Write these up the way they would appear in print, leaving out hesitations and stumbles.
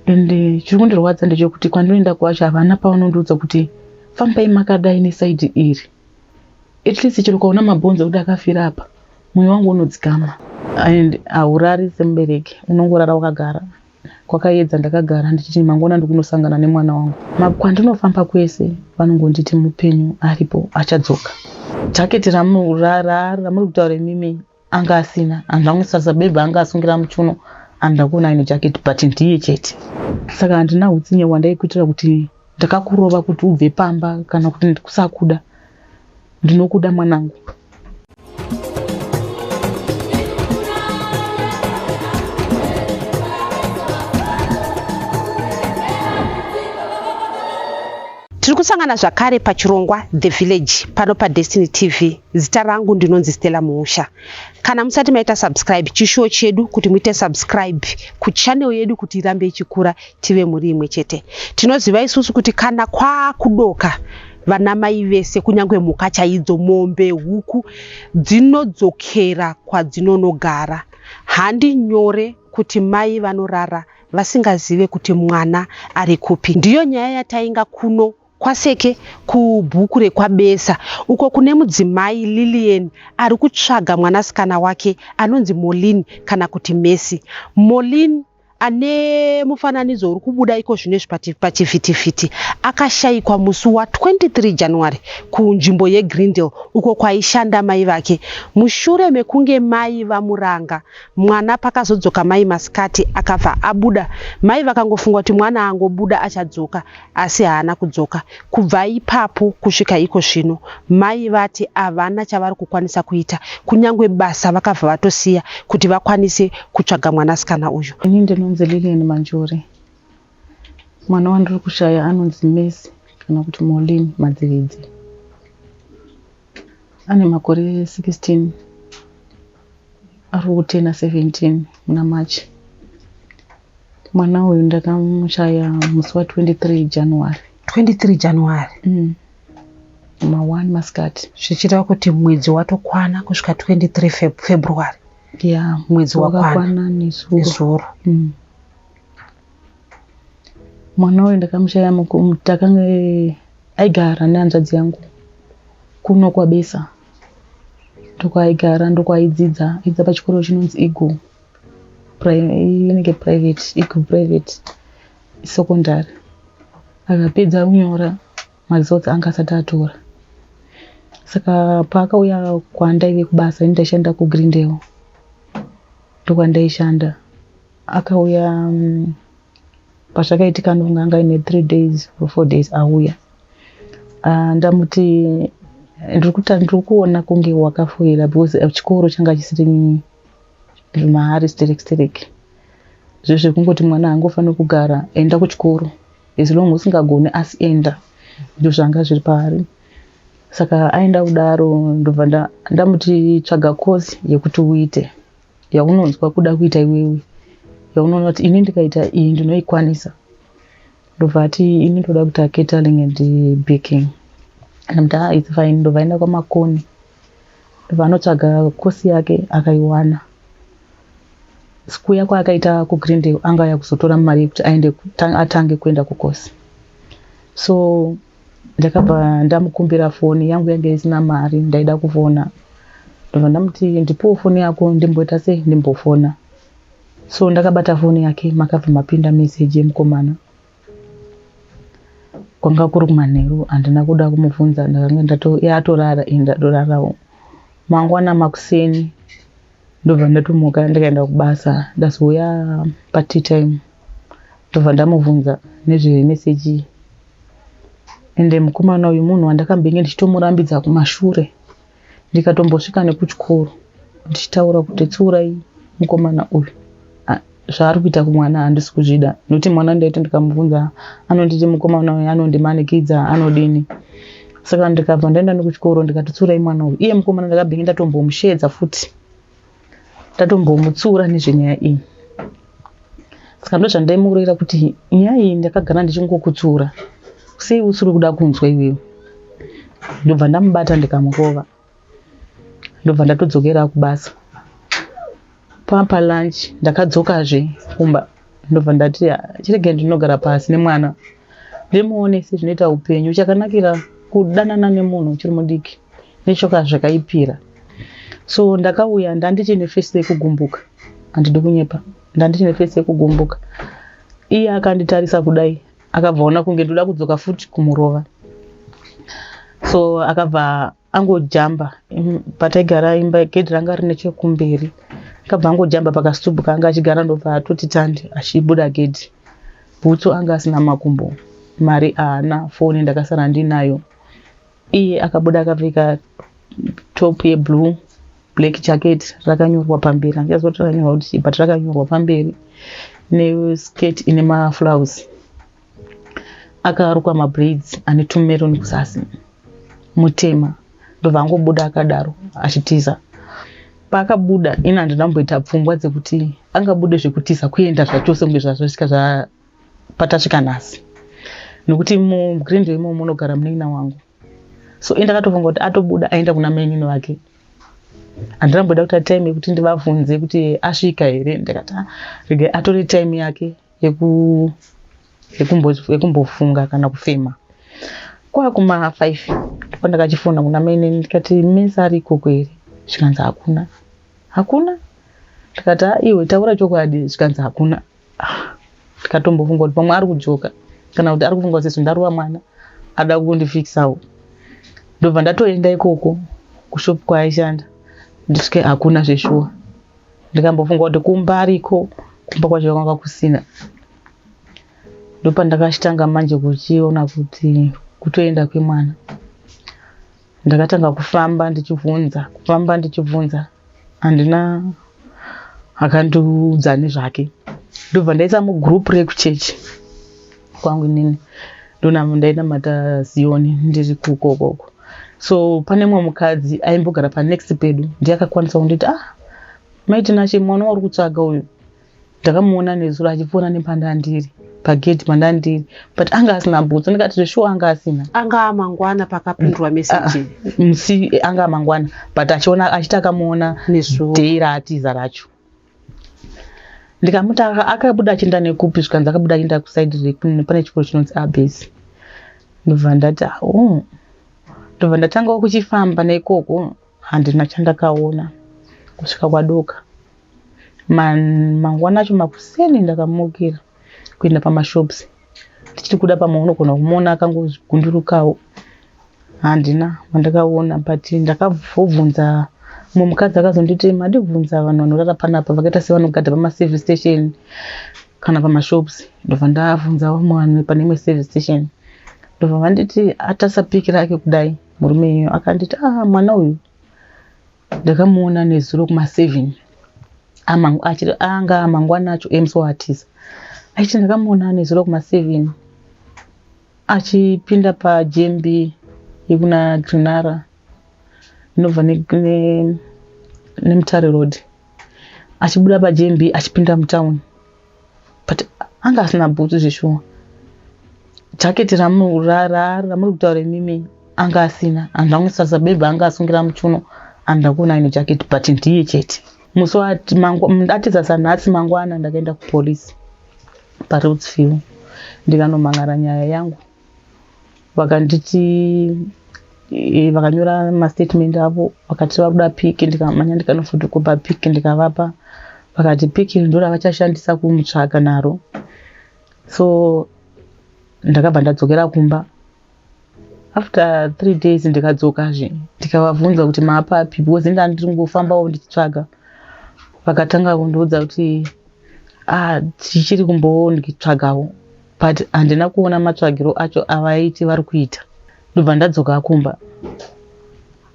Ende chiri kundirwadza ndechekuti kwandinoenda kwacho havana pavanondiudza kuti fambai makadai nesaidi iri. At least chero ukaona mabhonzo ekuti akafira apa mwoyo wangu unodzikama. And haurari semubereki unongorara wakagara. Kwakayedza ndakagara ndichiti mangwana ndikunosangana nemwana wangu. Kwandinofamba kwese vanongonditi mupenyu aripo achadzoka. Jacket ramuri kutaura imimi anga asina handina kumusarisa bebe anga asungira muchuno handina kuona aine jacket but ndiye chete. Saka handina hutsinye hwandaikuitira kuti ndakakurova kuti ubve pamba kana kuti ndikusakuda. Ndinokuda mwanangu. Tiri kusangana zvakare pachirongwa The Village pano paDestiny TV. Zita rangu ndinonzi Stella Muusha. Kana musati maita subscribe, chishuwo chedu kuti muite subscribe kuchannel yedu kuti irambe ichikura tive mhuri imwe chete. Tinoziva isusu kuti kana kwakudoka vanamai vese kunyange mhuka chaidzo mombe, huku dzinodzokera kwadzinonogara. Handi nyore kuti mai vanorara vasingazive kuti mwana ari kupi. Ndiyo nyaya yatainga kuno kwaSeke kubhuku rekwaBesa uko kune mudzimai Lilian ari kutsvaga mwanasikana wake anonzi Molin kana kuti Mercy. Molin ane mufananidzo uri kubuda iko zvino izvi pachivhitivhiti akashaikwa musi wa23 January kunzvimbo yeGreendale uko kwaishanda mai vake mushure mekunge mai vamuranga Mwana pakazodzoka mai masikati akabva abuda mai vakangofunga kuti mwana angobuda achadzoka asi haana kudzoka. Kubva ipapo kusvika iko zvino mai vati havana chavari kukwanisa kuita kunyangwe basa vakabva vatosiya kuti vakwanise kutsvaga mwanasikana uyu. Ini ndinonzi Lilian Manjori. Mwana wandiri kushaya anonzi Mercy kana kuti Molin Madzividzi. Ane makore 16 ari kutena 17 muna March. Mwana uyu ndakamushaya musi wa 23 January. 23 January. Ma 1 masikati. Zvichireva kuti mwedzi watokwana kusvika 23 February. Yeah, mwedzi wakakwana nezuro. Mwana uyu ndakamushaya takange aigara nehanzvadzi yangu kuno kwaBesa. Ndokwaaigara ndokwaidzidza aidza pachikoro chinonzi Eagle inenge private Eagle private secondary. Akapedza kunyora maresults anga asati atora. Saka paakauya kwandaive kubasa ini ndaishanda kuGreendale ndokwandaishanda. Akauya pazvakaitika ndofunga anga aine 3 days or 4 days auya. Ndamuti ndiri kuona kunge wakafoira because chikoro changa chisiri mahari sterek sterek. Zvezvekungoti mwana haangofaniri kugara enda kuchikoro as long usingagoni asi enda ndozvanga zviri paari. Saka aenda kudaro ndobva ndamuti tsvaga course yekuti uite yaunonzwa kuda kuita iwewe yaunoona kuti ini ndikaita iyi ndinoikwanisa. Ndobva ati ini ndoda kuita catering and baking. Ndamuti ah, it's fine. Ndobva aenda kwaMakoni ndobva anotsvaga kosi yake akaiwana. Kuya kwaakaita kuGreendale anga auya kuzotora mari yekuti aende atange kuenda kukosi. So ndakabva ndamukumbira foni yangu yange isina mari ndaida kufona. Ndobva ndamuti ndipowo foni yako ndimboita sei ndimbofona. So ndakabata foni yake makabva mapinda message yemukomana. Kwanga kuri kumanheru handina kuda kumubvunza ndakanga atorara ini ndatorarawo. Mangwana makuseni ndobva ndatomuka ndikaenda kubasa ndazouya pa tea time ndobva ndamubvunza nezvemeseji iyi. Ende mukomana uyu munhu wandakambenge ndichitomurambidza kumashure ndikatombosvika nekuchikoro ndichitaura kuti tsiurai mukomana uyu zvaari kuita kumwana handisi kuzvida nokuti mwana ndaiti ndikamubvunza anonditi mukomana uyu anondimanikidza anodini. Saka ndikabva ndaenda nekuchikoro ndikati tsiurai mwana uyu. Iye mukomana ndakabenge ndatombomusheedza futi ndatombomutsiura nezvenyaya iyi. Saka ndozvandaimureva kuti nyaya iyi ndakagara ndichingokutsiura sei usiri kuda kunzwa iwewe. Ndobva ndamubata ndikamurova. Ndobva ndatodzokera kubasa. Papa lunch ndakadzokazve kumba. Ndobva ndati ah, chirege ndinogara pasi nemwana ndimuonese zvinoita upenyu. Chakanakira kudanana nemunhu uchiri mudiki nechoka zvakaipira. So ndakauya ndandichine face yekugumbuka, handidi kunyepa, ndandichine face yekugumbuka. Iye akanditarisa kudai akabva ona kunge ndoda kudzoka futi kumurova, so akabva angojamba pataigara imba gedhi ranga rine chekumberi, akabva angojamba pakasitubu kaanga achigara, ndobva atoti tandi achibuda gedhi. Bhutsu anga asina makumbo, mari haana, foni ndakasara ndinayo. Iye akabuda akapfeka top yeblue, black jacket rakanyorwa pamberi, handichaziva kuti rakanyorwa kuti chii, but rakanyorwa pamberi, neskirt ine maflowers, akarukwa mabraids ane tumeroni kuzasi, mutema. Ndobva angobuda akadaro achitiza. Paakabuda ini handina kumboita pfungwa dzekuti angabude zvekutiza kuenda zvachose kunge zvazvosvika zvapatasvika nhasi, nekuti muGreendale imomo munogara munin'ina wangu. So ini ndakatofunga kuti atobuda aenda kuna mainini vake. Handina kumboda kuita time yekuti ndivabvunze kuti asvika here. Ndikati ah, regai atore time yake yekumbofunga kana kufema. Kwakuma 5 ndipo ndakachifona kuna mainini, ndikati mese ari ikoko here? Zvikanzi hakuna, hakuna. Ndikati ah, iwe taura chokwadi. Zvikanzi hakuna. Ah, ndikatombofunga kuti pamwe ari kujoka kana kuti ari kufunga kuti sezvo ndarova mwana ada kundifikisawo. Ndobva ndatoenda ikoko kushop kwaaishanda, ndisvike hakuna zveshuwa. Ndikambofunga kuti kumba ariko, kumba kwacho kwanga kusina. Ndopandakachitanga manje kuchiona kuti kutoenda kwemwana. Ndakatanga kufamba ndichibvunza, kufamba ndichibvunza, handina akandiudza nezvake. Ndobva ndaisa mugroup rekuchechi kwangu inini, ndainamata Zioni ndiri kukokoko. So pane mumwe mukadzi aimbogara panext pedu, ndiye akakwanisa kunditi, ah, Mai Tinashe, mwana wauri kutsvaga uyu ndakamuona nezuro achipfuura nepandandiri, pagedhi pandandiri, but anga asina bhutsu. Ndikati zveshuwa anga asina? Anga amangwana pakapindurwa meseji? Ah, musi anga amangwana, but achiona achiti akamuona nezuro day raatiza racho. Ndikamuti akabuda achienda nekupi? Zvikanzi akabuda achienda kuside pane chikoro chinonzi Abase. Ndobva ndati oh, ndobva ndatangawo kuchifamba neikoko, handina chandakaona kusvika kwadoka. Mangwana acho makuseni ndakamukira kuenda pamashops ndichiti kuda pamwe unogona kumuona akangogundurukawo. Handina wandakaona, but ndakabvunza mumwe mukadzi akazonditi madibvunza vanhu vanorara panapa vakaita sevanogadha pamaservice station kana pamashops. Ndobva ndabvunza vamwe vanhu pane imwe service station, ndobva vanditi atarisa pic rake kudai murume iyoyo, akanditi ah, mwana uyu ndakamuona nezuro kuma7 anga mangwana acho emusi waatiza. Achiti ndakamuona nezuro kuma7 achipinda paGMB yekuna Grinara inobva neMutare Road, achibuda paGMB achipinda mutauni, but anga asina bhutsu zveshuwa. Jaketi ramuri kutaura imimi anga asina, handina kumusarisa bebha anga asungira muchuno, handina kuona aine jaketi, but ndiye chete. Musi atiza sanhasi mangwana ndakaenda kupolisi paRhodes ndikanomhan'ara nyaya yangu. Vakanditi vakanyora mastatement avo, vakati vakuda pic. Ndikamhanya ndikanofotokopa pic ndikavapa, vakati pic iri ndo ravachashandisa kumutsvaga naro. So ndakabva ndadzokera kumba. After 3 days ndikadzokazve, ndikavabvunza kuti maapapi, because inda ndiri kungofambawo ndichitsvaga. Vakatanga kundiudza kuti ah, tichiri kumbonditsvagawo, but handina kuona matsvagiro acho avaiti vari kuita. Ndobva ndadzoka kumba.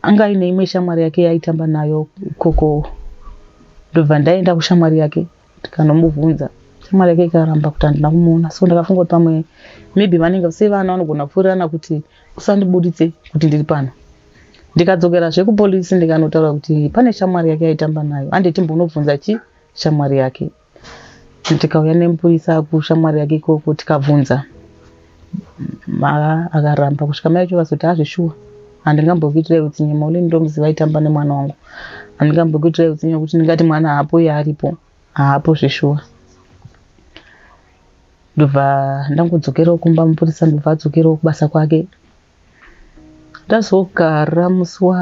Anga aine imwe shamwari yake yaitamba nayo ikoko. Ndobva ndaenda kushamwari yake ndikanomubvunza. Shamwari yake ikaramba kuti handina kumuona. So ndakafunga kuti pamwe maybe vanenge sevana vanogona kupfuurirana kuti usandibuditse kuti ndiri pano. Ndikadzokerazve kupolisi ndikanotaura kuti pane shamwari yake yaitamba nayo, hande timbonobvunza chi shamwari yake. Tikauya nemupurisa kushamwari yake ikoko, tikabvunza, akaramba kusvika mai vacho vazoti hazvishuwa, handingambokuitirai utsinye, Maulini ndomuziva aitamba nemwana wangu, handingambokuitirai utsinye kuti ndingati mwana haapo, iye aripo, haapo zveshuwa. Ndobva ndangodzokerawo kumba, mupurisa ndobva adzokerawo kubasa kwake. Ndazogara musi wa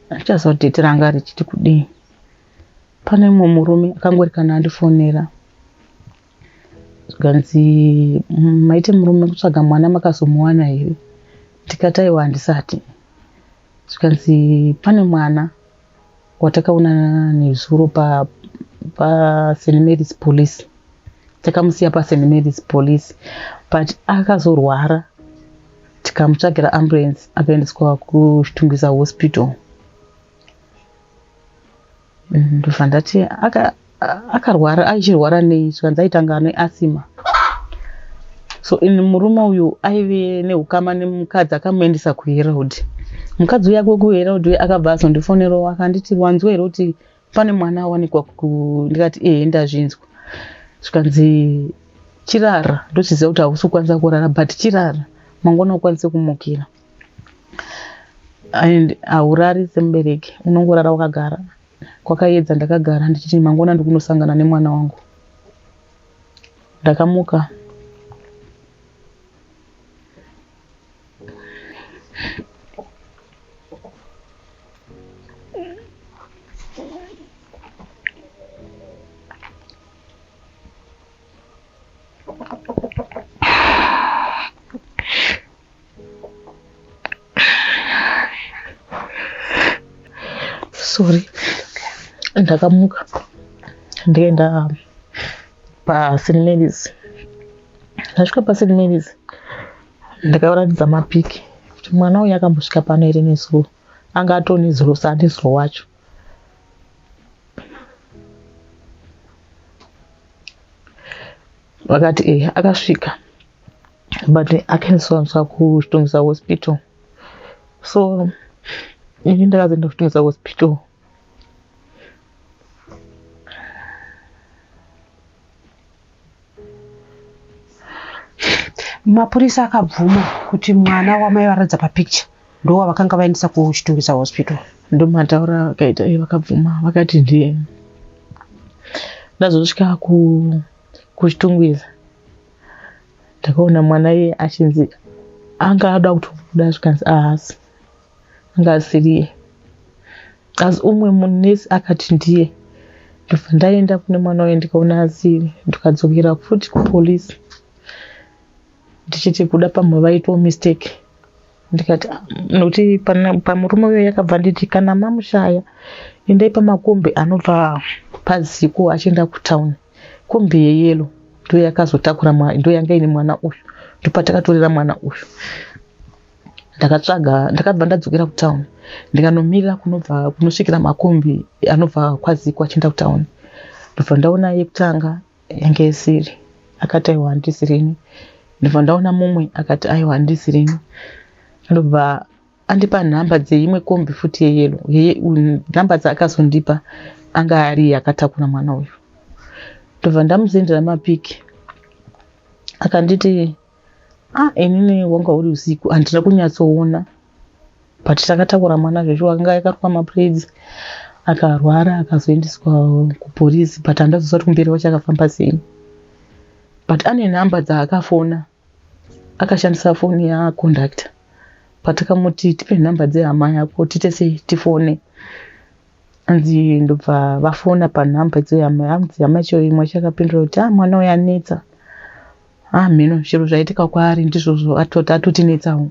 handichaziva kuti dheti ranga richiti kudii. Pane mumwe murume akangori kana andifonera zvikanzi maite murume kutsvaga mwana makazomuwana here? Ndikati aiwa handisati. Zvikanzi pane mwana watakaona nezuro pa pa St Mary's Police takamusiya pa St Mary's Police but akazorwara tikamutsvagira ambulance akaendeswa kuChitungwiza Hospital. Ndobva ndati akarwara aichirwara nei zvikanzi aitanga ane asima so in murume uyu aive neukama nemukadzi akamuendesa kuherald. Mukadzi uya kuherald uya akabva azondifonerawo akanditi wanzwa here kuti pane mwana awanikwa ku ndikati ehe ndazvinzwa. Zvikanzi chirara ndozviziva kuti hausi kukwanisa kurara but chirara mangwana ukwanise kumukira and haurari semubereki unongorara wakagara. Kwakayedza ndakagara ndichiti mangwana ndikunosangana nemwana wangu. Ndakamuka sorry ndakamuka ndikaenda paSt Mary's. Ndasvika paSt Mary's ndakaratidza mapiki kuti mwana uyu akambosvika pano here nezuro, anga atoo nezuro saanezuro wacho. Vakati ehe akasvika but akaendeswa kuChitungwiza Hospital. So ini ndakazoenda kuChitungwiza Hospital. Mapurisa akabvuma kuti mwana wamai varatidza papicture ndowavakanga vaendesa kuChitungwiza Hospital. Ndomataura vakaita vakabvuma vakati ndiye. Ndazosvika kuChitungwiza ndakaona mwana iye achinzi anga ada kutobuda zvikanzi ahasi anga asiriye asi umwe munesi akati ndiye. Ndobva ndaenda kune mwana uye ndikaona asiri, ndikadzokera futi kupolisi ndichiti kuda pamwe vaitawo mistake. Ndikati nokuti pamurume uyo yakabva nditi kana mamushaya endai pamakombi anobva paziko achienda kutown. Kombi yeyelo ndo yakazotakura mwana, ndo yanga ine mwana uyu, ndopatakatorera mwana uyu. Ndakatsvaga ndakabva ndadzokera kutown ndikanomira kunobva kunosvikira makombi anobva kwaziko achienda kutown. Ndobva ndaona yekutanga yange isiri, akati aiwa handisirini. Ndobva ndaona mumwe akati aiwa handisirini. Ndobva andipa nhamba dzeimwe kombi futi yeyelo, nhamba dzaakazondipa anga ari akatakura mwana uyu. Ndobva ndamusendera mapiki akanditi ah inini wanga uri usiku handina kunyatsoona but takatakura mwana zveshuwa anga akarukwa mabraids akarwara akazoendeswa kupolisi but handazoziva kuti kumberi kwacho akafamba sei but ane nhamba dzaakafona akashandisa foni yaconductor patakamuti tipe nhamba dzehama yako tiite sei tifone anzi ndobva vafona panhamba dzehama hanzi hama yacho imwe chakapindura kuti ah mwana uyu anetsa ah mheno chero zvaitika kwaari ndizvozvo atotinetsawo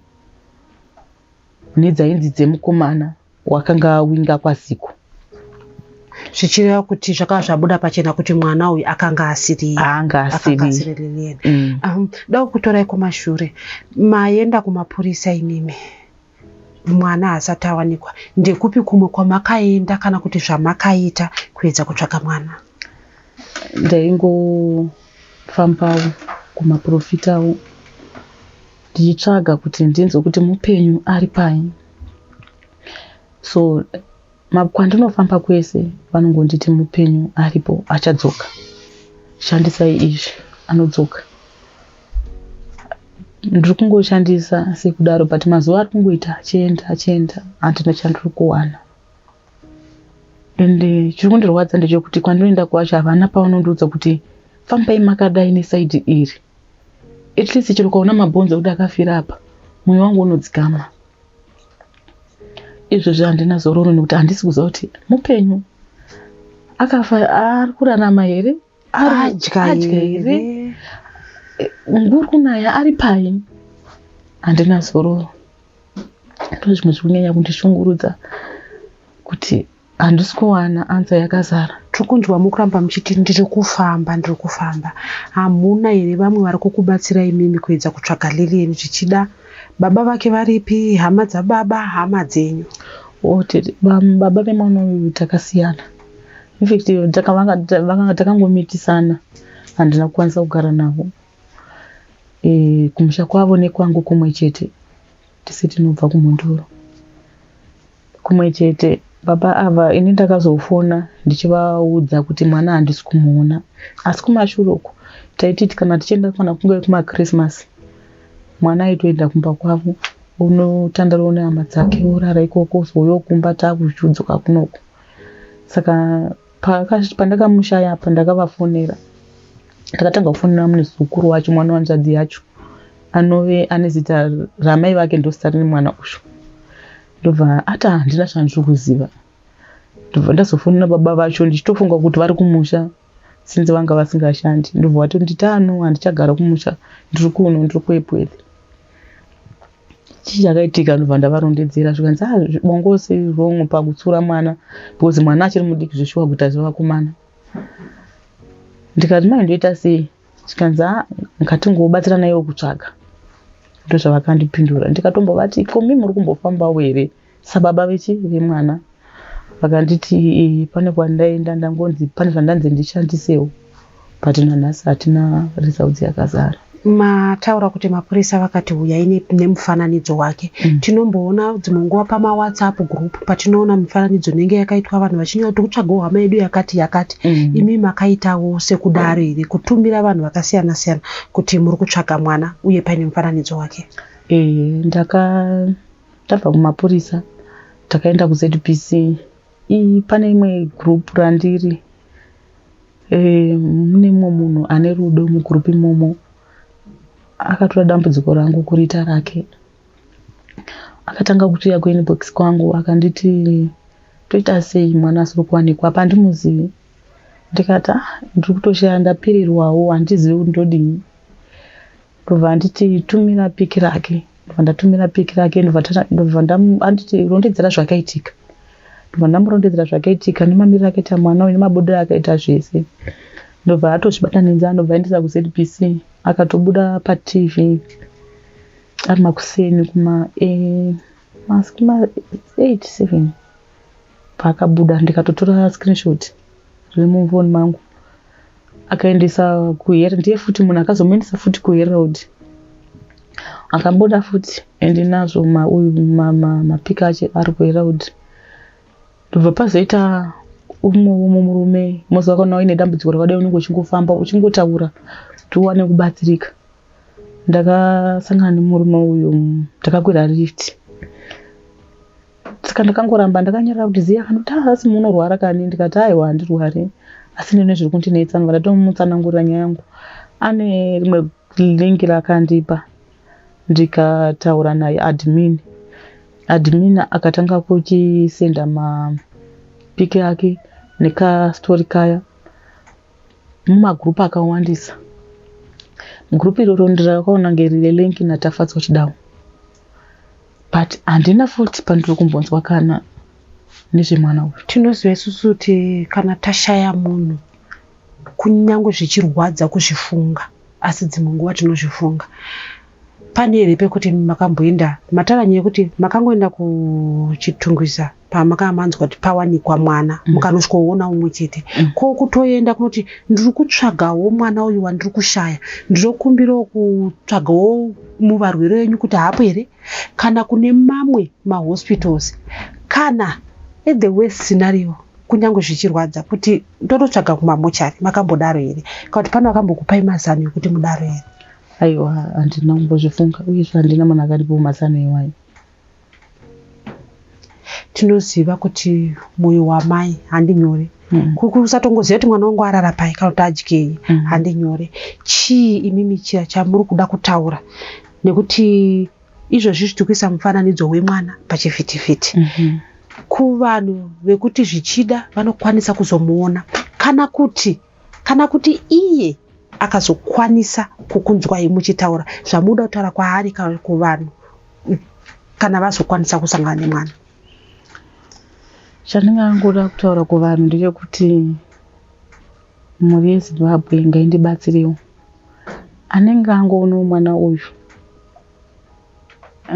nedzainzi dzemukomana wakanga awinga kwaziko zvichireva kuti zvakava zvabuda pachena kuti mwana uyu akanga asiri anga asiri Lilian. Dai kutorai kumashure maenda kumapurisa imimi mwana asati awanikwa, ndekupi kumwe kwamakaenda kana kuti zvamakaita kuedza kutsvaka mwana? Ndaingofambawo kumaprofitawo ndichitsvaga kuti ndinzwe kuti mupenyu ari pai. So kwandinofamba kwese vanongonditi mupenyu aripo achadzoka, shandisai izvi anodzoka. Ndiri kungoshandisa sekudaro but mazuva ari kungoita achienda achienda handina chandiri kuwana. Ende chiri kundirwadza ndechekuti kwandinoenda kwacho havana pavanondiudza kuti Fambai makadai nesaidi iri, at least chero ukaona mabhonzo ekuti akafira apa, mwoyo wangu unodzikama. Izvozvi handina zororo nekuti handisi kuziva kuti mupenyu, akafa, ari kurarama here, adya here, nguri kunaya, ari pai. Handina zororo. Ndo zvimwe zviri kunyanya kundishungurudza, kuti handisi kuwana answer yakazara. Tiri kunzwa mukuramba muchiti ndiri kufamba, ndiri kufamba. Hamuna here vamwe vari kukubatsirai imimi kuedza kutsvaga Lilian? Zvichida baba vake varipi, hama dzababa, hama dzenyu? Tete, baba vemwana uyu takasiyana. Infact vanga takangomitisana, handina kukwanisa kugara navo. Kumusha kwavo nekwangu kumwe chete, tisi tinobva kuMhondoro kumwe chete. Baba ava ini ndakazofona ndichivaudza kuti mwana handisi kumuona, asi kumashure uku taititi kana tichienda, kana kunge kumaChristmas, mwana aitoenda kumba kwavo, unotandarawo nehama dzake, orara ikoko, zouyawo kumba takuchidzoka kunoku. Saka pandakamushaya apa, ndakavafonera. Ndakatanga kufonera muzukuru wacho, mwana wanzvadzi yacho, anove ane zita ramai vake, ndozita rine mwana uyu. Ndobva ati handina zvandiri kuziva. Ndobva ndazofonera baba vacho, ndichitofunga kuti vari kumusha, since vanga vasingashandi. Ndobva vatonditi, "Ano, handichagara kumusha, ndiri kuno, ndiri kuEpworth. Chii chakaitika?" Ndobva ndavarondedzera, zvikanzi, "Ah, bongosi wrong pakutsura mwana, because mwana achiri mudiki zveshuwa kuti aziva vakomana." Ndikati, "Mai, ndoita sei?" Zvikanzi, "A, ngatingobatsirana iwo kutsvaga." Ndozvavakandipindura. Ndikatombovati, "Ko mi muri kumbofambawo here sababa vechi vemwana?" Vakanditi, "Pane kwandaenda, ndangonzi pane zvandanzi ndishandisewo, but nanhasi hatina results yakazara." Mataura kuti mapurisa vakati uyai nemufananidzo wake. Tinomboona dzimwe nguva pamaWhatsApp group, patinoona mifananidzo inenge yakaitwa, vanhu vachinyora kuti kutsvagawo hama yedu yakati yakati. Imi makaitawo sekudaro here, kutumira vanhu vakasiyana siyana kuti muri kutsvaga mwana uye paine mufananidzo wake? Ndaka tabva kumapurisa, takaenda kuZBC. Pane imwe group randiri, mune mumwe munhu ane rudo mugroup imomo, akatora dambudziko rangu kuriita rake. Akatanga kuuya kuinbox kwangu, akanditi, "Toita sei, mwana asiri kuwanikwa apa, handimuzivi." Ndikati, "Ah, ndiri kutoshaya, ndapirirwawo, handizivi kuti ndodini." Ndobva anditi, "Tumira pic rake." Ndobva ndatumira pic rake. Ndobva anditi, "Rondedzera zvakaitika." Ndobva ndamurondedzera zvakaitika, nemamiriro akaita mwana uyu, nemabudiro akaita zvese. Ndobva atozvibatanidza, ndobva aendesa kuZBC. Akatobuda paTV ari makuseni kuma kuma 8 7 paakabuda. Ndikatotora screenshot riri mufoni mangu. Akaendesa kuHerald, ndiye futi munhu akazomuendesa futi kuHerald, akabuda futi. Ende nazvo uyu mapic acho ari kuHerald. Ndobva pazoita umwe umwe murume. Moziva, kana uine dambudziko rakadai, unenge uchingofamba uchingotaura kuti uwane kubatsirika. Ndakasangana nemurume uyu, ndakakwira lift, saka ndakangoramba ndakanyarara kuti ziya. Akandoti, "Ah, asi munorwara kani?" Ndikati, "Aiwa, handirwari, asi ndine zviri kundinetsa." Ndobva ndatomutsanangurira nyaya yangu. Ane rimwe link rakandipa, ndikataura naye admin. Admin akatanga kuchisenda mapic ake nekastori kaya mumagroup akawandisa. Group iroro ndirakaona kunge rine link naTafadzwa Chidawo, but handina futi pandiri kumbonzwa kana nezvemwana uyu. Tinoziva isusu kuti kana tashaya munhu, kunyange zvichirwadza kuzvifunga, asi dzimwe nguva tinozvifunga. Pane here pekuti makamboenda, mataura nyaya yekuti makangoenda kuChitungwiza pamakanga manzwa kuti pawanikwa mwana, mukanosvikoona umwe chete? Ko kutoenda kunoti, "Ndiri kutsvagawo mwana uyu wandiri kushaya, ndinokumbirawo kutsvagawo muvarwere venyu kuti hapo here, kana kune mamwe mahospitals, kana at the worst scenario, kunyange zvichirwadza, kuti ndototsvaga kumamochari"? Makambodaro here, kana kuti pane vakambokupai mazano ekuti mudaro here? Aiwa, handina kumbozvifunga, uyezve handina munhu akandipawo mazano iwayo. Tinoziva kuti mwoyo wamai handi nyore. Kusatongoziva kuti mwana wangu arara pai kana kuti adyei, handi nyore. Chii imimi chiya chamuri kuda kutaura? Nekuti izvozvi tiri kuisa mufananidzo wemwana pachivhitivhiti. Kuvanhu vekuti zvichida vanokwanisa kuzomuona, kana kuti iye akazokwanisa kukunzwai muchitaura zvamuda kutaura kwaari kana kuvanhu, kana vazokwanisa kusangana nemwana. Chandingangoda kutaura kuvanhu ndechekuti mhuri yeZimbabwe ngaindibatsirewo. Anenge angoonawo mwana uyu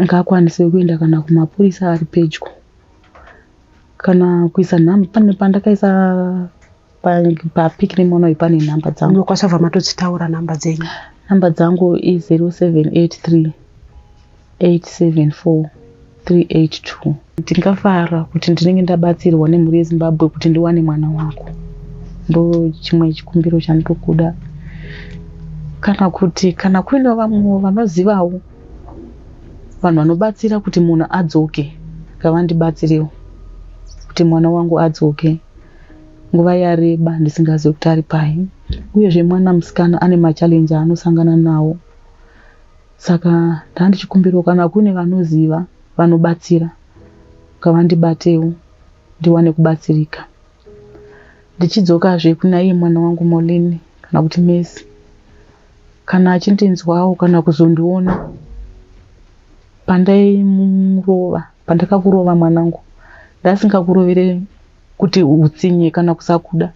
ngaakwanise kuenda kana kumapurisa ari pedyo, kana kuisa nhamba. Pane pandakaisa papic nemwana uyu, pane nhamba dzangu. Munokwanisa kubva matodzitaura nhamba dzenyu. Nhamba dzangu i0783 874 382. Ndingafara kuti ndinenge ndabatsirwa nemhuri yeZimbabwe kuti ndiwane mwana wangu. Ndo chimwe chikumbiro chandiri kuda. Kana kuti kana kuine vamwewo vanozivawo vanhu vanobatsira kuti munhu adzoke, ngavandibatsirewo kuti mwana wangu adzoke. Nguva yareba ndisingazivi kuti ari pai. Uyezve mwana musikana ane machallenges aanosangana nawo, saka ndandichikumbirawo kana kune vanoziva vanobatsira, ngavandibatewo ndiwane kubatsirika. Ndichidzokazve kuna iye mwana wangu Molini, kana kuti Messi, kana achindinzwawo kana kuzondiona, pandaimurova, pandakakurova mwanangu, ndasingakurovere kuti utsinye kana kusakuda.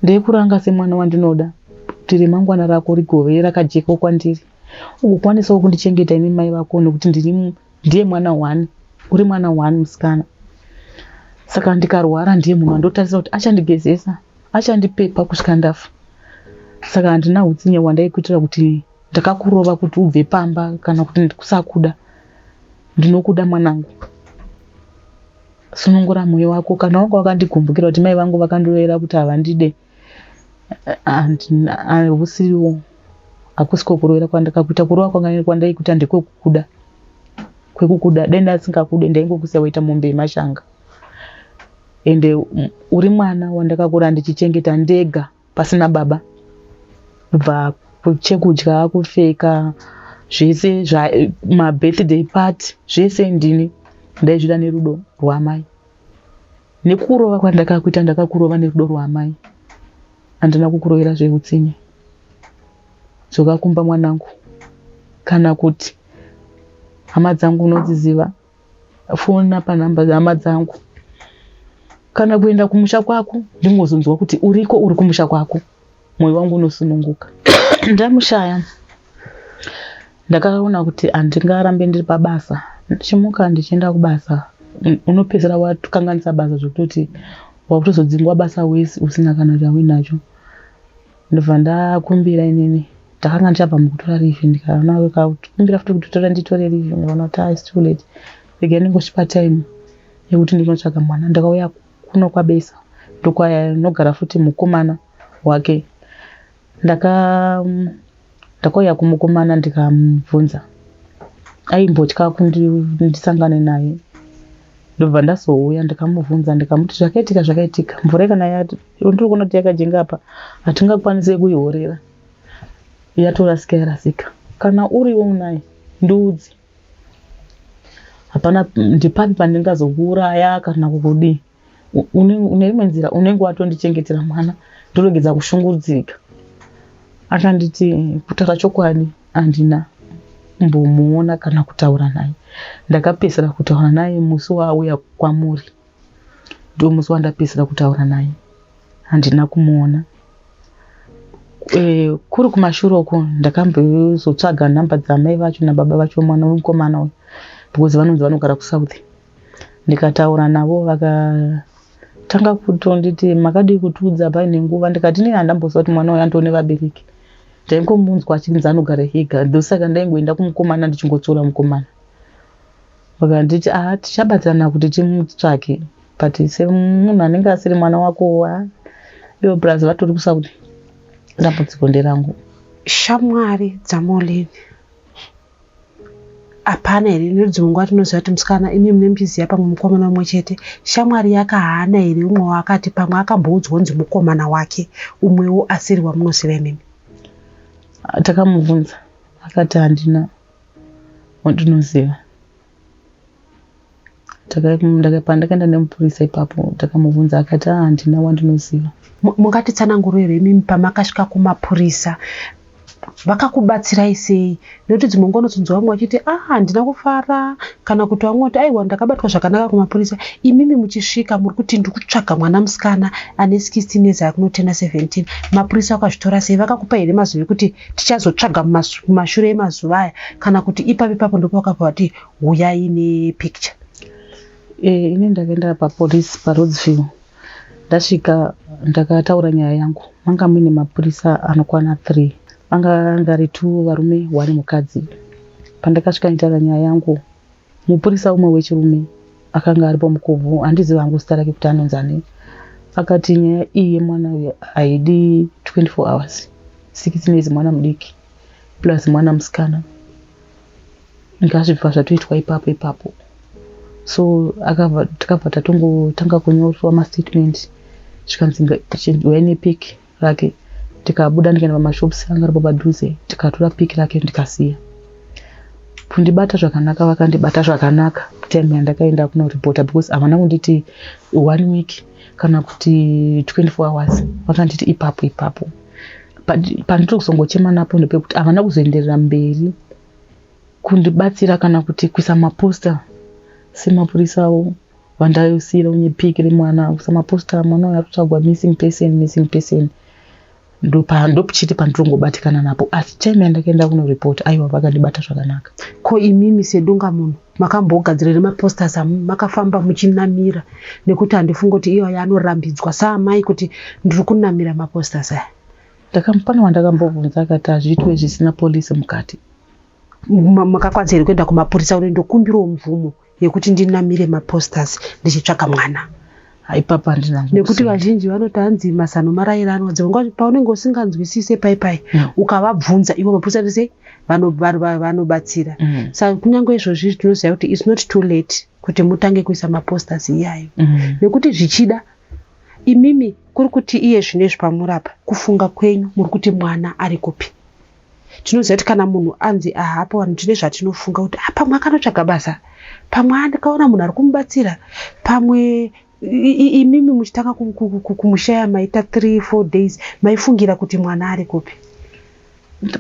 Ndeikuranga semwana wandinoda kuti remangwana rako rigove rakajeka kwandiri, ugokwanisawo kundichengeta ini mai vako, nekuti ndiri ndiye mwana one, uri mwana one musikana. Saka ndikarwara, ndiye munhu wandotarisira kuti achandigezesa, achandipepa kusvika ndafa. Saka handina utsinye hwandaikuitira kuti ndakakurova kuti ubve pamba kana kuti kusakuda. Ndinokuda mwanangu, sunungura mwoyo wako. Kana wanga wakandigumbukira kuti mai vangu vakandirovera kuti havandide, hausiriwo, hakusiko kurovera kwandakakuita. Kurova kwandaikuita ndekwekukuda, kwekukuda. Dai ndasingakude, ndaingokusiya waita mombe yemashanga. Ende uri mwana wandakakura ndichichengeta ndega pasina baba, kubva chekudya, kupfeka, zvese, mabirthday party, zvese ndini ndaizvida nerudo rwamai. Nekurova kwandakakuita, ndakakurova nerudo rwamai, handina kukurovera zveutsinye. Dzoka kumba mwanangu, kana kuti hama dzangu unodziziva, fona panhamba hama dzangu, kana kuenda kumusha kwako, ndingozonzwa kuti uriko, uri kumusha kwako, mwoyo wangu unosununguka. Ndamushaya, ndakaona kuti handingarambe ndiri pabasa, ndichimuka ndichienda kubasa, unopedzisira wakanganisa basa zvekutoti wakutozodzingwa basa wese usina kana chauinacho. Ndobva ndakumbira. Inini ndakanga ndichabva mukutora leave, ndikaona kumbira futi kuti tora nditore leave. Ndikaona kuti it's too late, regai ndingosvipa time yekuti ndinotsvaga mwana. Ndakauya kuno kwaBesa, ndokwanogara futi mukomana wake. Ndakauya kumukomana, ndikamubvunza, aimbotya kuti ndisangane naye. Ndobva ndazouya, ndikamubvunza, ndikamuti zvakaitika, zvakaitika, mvura kana ndiri kuona kuti yakajenga apa, hatingakwanisi kuihorera, yatorasika, yarasika. Kana uriwo unaye, ndiudze. Hapana ndipapi pandingazokuuraya kana kukudii. Une imwe nzira unenge watondichengetera mwana, ndoregedza kushungurudzika. Akanditi, kutaura chokwadi, handina kumbomuona kana kutaura naye. Ndakapedzisira kutaura naye musi waauya kwamuri, ndo musi wandapedzisira kutaura naye, handina kumuona. Kuri kumashure uko ndakambozotsvaga nhamba dzamai vacho nababa vacho, mwana wemukomana uyu, because vanonzi vanogara kuSouth. Ndikataura navo, vakatanga kutonditi, "Makadii kutiudza paine nguva?" Ndikati, "Inini handamboziva kuti mwana uyu andione vabereki. Ndaingomunzwa achinzi anogara ega, ndosaka ndaingoenda kumukomana ndichingotsura mukomana." Vakanditi, "A, tichabatsirana kuti timutsvake, but semunhu anenge asiri mwana wako, a ivo plus vatori kuSouth, dambudziko nderangu." Shamwari dzaMolini. Hapana here nekuti dzimwe nguva tinoziva kuti musikana imi mune muchiziva pamwe mukomana umwe chete shamwari yake haana here umwe waakati pamwe akamboudzwa kunzi mukomana wake umwewo asiri wamunoziva imimi? Takamubvunza akati handina wandinoziva. Pandakaenda nemupurisa ipapo takamubvunza akati ah handina wandinoziva. Mungatitsanangurire here imimi pamakasvika kumapurisa vakakubatsirai sei nekuti dzimwe nguva unozonzwa vamwe vachiti ah handina kufara kana kuti vamwe vati aiwa ndakabatwa zvakanaka kumapurisa imimi muchisvika muri kuti ndiri kutsvaga mwana musikana ane 16 years akunotena 17 mapurisa vakazvitora sei vakakupa here mazuva ekuti tichazotsvaga mumashure emazuva aya kana kuti ipapo ipapo ndipo vakabva vati huyai nepicture? Ini ndakaenda papolice paRhodesville. Ndasvika ndakataura nyaya yangu. Manga muine mapurisa anokwana 3. Vanga ari 2 varume 1 mukadzi. Pandakasvika nditaura nyaya yangu, mupurisa umwe wechirume akanga aripo mukobvu, handizivi hangu zita rake kuti anonzi ani. Akati nyaya iyi yemwana uyu haidi 24 hours. 16 years mwana mudiki plus mwana musikana. Ngazvibva zvatoitwa ipapo ipapo. So takabva tatongotanga kunyorwa mastatement zvikanzi uyai nepic rake. Tikabuda ndikaenda pamashops anga aripo padhuze tikatora pic rake ndikasiya. Kundibata zvakanaka vakandibata zvakanaka time yandakaenda kunoripota because havana kunditi 1 week kana kuti 24 hours, vakanditi ipapo ipapo. But pandiri kuzongochema napo ndepekuti havana kuzoenderera mberi kundibatsira kana kuti kuisa maposter semapurisawo vandasiyira unye pic remwana, kuisa maposter mwana uyu ari kutsvagwa missing person, missing person. Ndochete pandirongobatikana napo, asi time yandakaenda kunoripota aiwa vakandibata zvakanaka. Ko imimi sedunga munhu makambogadzira here maposters makafamba muchinamira? Nekuti handifungi kuti iyo yanorambidzwa saamai kuti ndiri kunamira maposters aya. Pane wandakambobvunza akati hazviitwe zvisina polisi mukati. Makakwanisa here kuenda kumapurisa kuti ndokumbirawo mvumo yekuti ndinamire maposters ndichitsvaga mwana? Ipapo handina. Nekuti vazhinji vanoti hanzi mazano marayiranwa, dzimwe nguva paunenge usinganzwisise pai pai ukavabvunza ivo mapurisa sei vanobatsira. Saka kunyange izvozvi tinoziva kuti it's not too late kuti mutange kuisa maposters iyayo. Nekuti zvichida imimi kuri kuti iye zvinezvi pamurapa kufunga kwenyu muri kuti mwana ari kupi? Tinoziva kuti kana munhu anzi ahapo, vanhu tine zvatinofunga kuti ah, pamwe akanotsvaga basa, pamwe andikaona munhu ari kumubatsira, pamwe imimi muchitanga kumushaya maita 3 4 days maifungira kuti mwana ari kupi?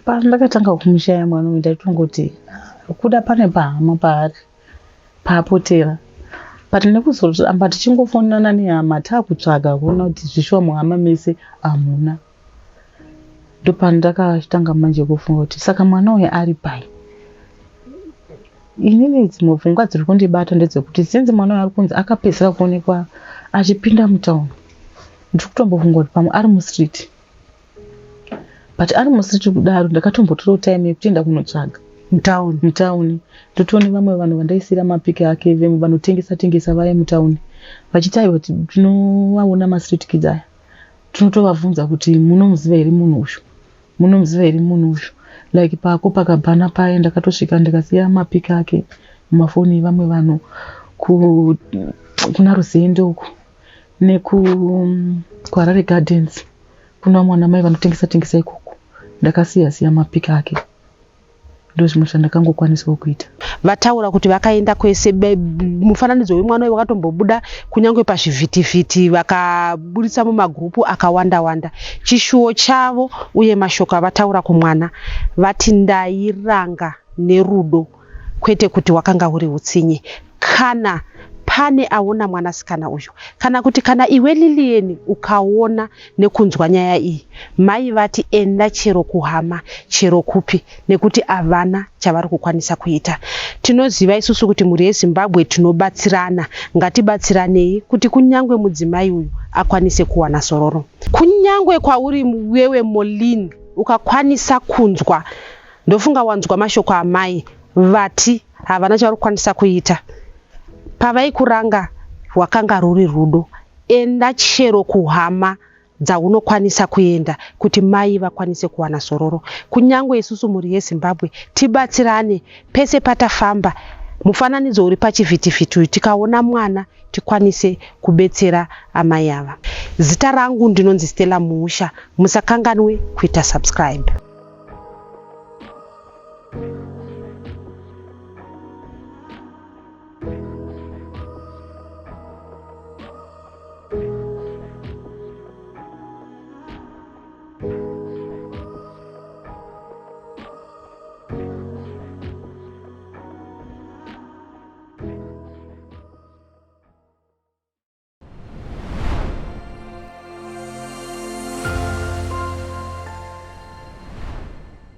Pandakatanga kumushaya mwana uyu ndaitongoti kuda pane pahama paari paapotera, but nekuzoramba tichingofonana nehama taakutsvaga kuona kuti zvishuwa muhama mese hamuna, ndopandakatanga manje kufunga kuti saka mwana uyu ari pai. Inini dzimwe pfungwa dziri kundibata ndedzekuti sinzi mwana uyu ari kunzi akapedzisira kuonekwa achipinda mutauni, ndiri kutombofunga kuti pamwe ari mustreet, but ari mustreet kudaro ndakatombotorawo time yekuti kunotsvaga mutauni. Mutauni. Ndotoone vamwe vanhu vandaisiyira mapic ake vanotengesa tengesa vaya mutauni vachiti aiwa tinovaona mastreet kids aya, tinotovabvunza kuti munomuziva here munhu uyu, munomuziva here munhu uyu. Like pako pakabhana paya ndakatosvika ndikasiya mapic ake mumafoni evamwe vanhu kuna Ruzende uku neku kuHarare Gardens kuna vamwe vana mai vanotengesa tengesa ikoko, ndakasiya siya mapic ake. Ndo zvimwe zvandakangokwanisawo kuita. Vataura kuti vakaenda kwese, mufananidzo wemwana uyu wakatombobuda kunyange pazvivhitivhiti, vakaburitsa mumagurupu akawanda wanda. Chishuwo chavo uye mashoko avataura kumwana, vati ndairanga nerudo kwete kuti wakanga uri utsinye. Kana pane aona mwanasikana uyu, kana kuti kana iwe Lilian ukaona nekunzwa nyaya iyi, mai vati enda chero kuhama chero kupi nekuti havana chavari kukwanisa kuita. Tinoziva isusu kuti mhuri yeZimbabwe tinobatsirana, ngatibatsiranei kuti kunyange mudzimai uyu akwanise kuwana zororo. Kunyange kwauri wewe Molin ukakwanisa kunzwa, ndofunga wanzwa mashoko amai vati havana chavari kukwanisa kuita. Pavaikuranga rwakanga ruri rudo. Enda chero kuhama. dzaunokwanisa kuenda kuti mai vakwanise kuwana zororo. Kunyangwe isusu mhuri yeZimbabwe tibatsirane pese patafamba mufananidzo uri pachivhitivhiti uyu tikaona mwana tikwanise kubetsera amai ava. Zita rangu ndinonzi Stella Muusha musakanganwe kuita subscribe.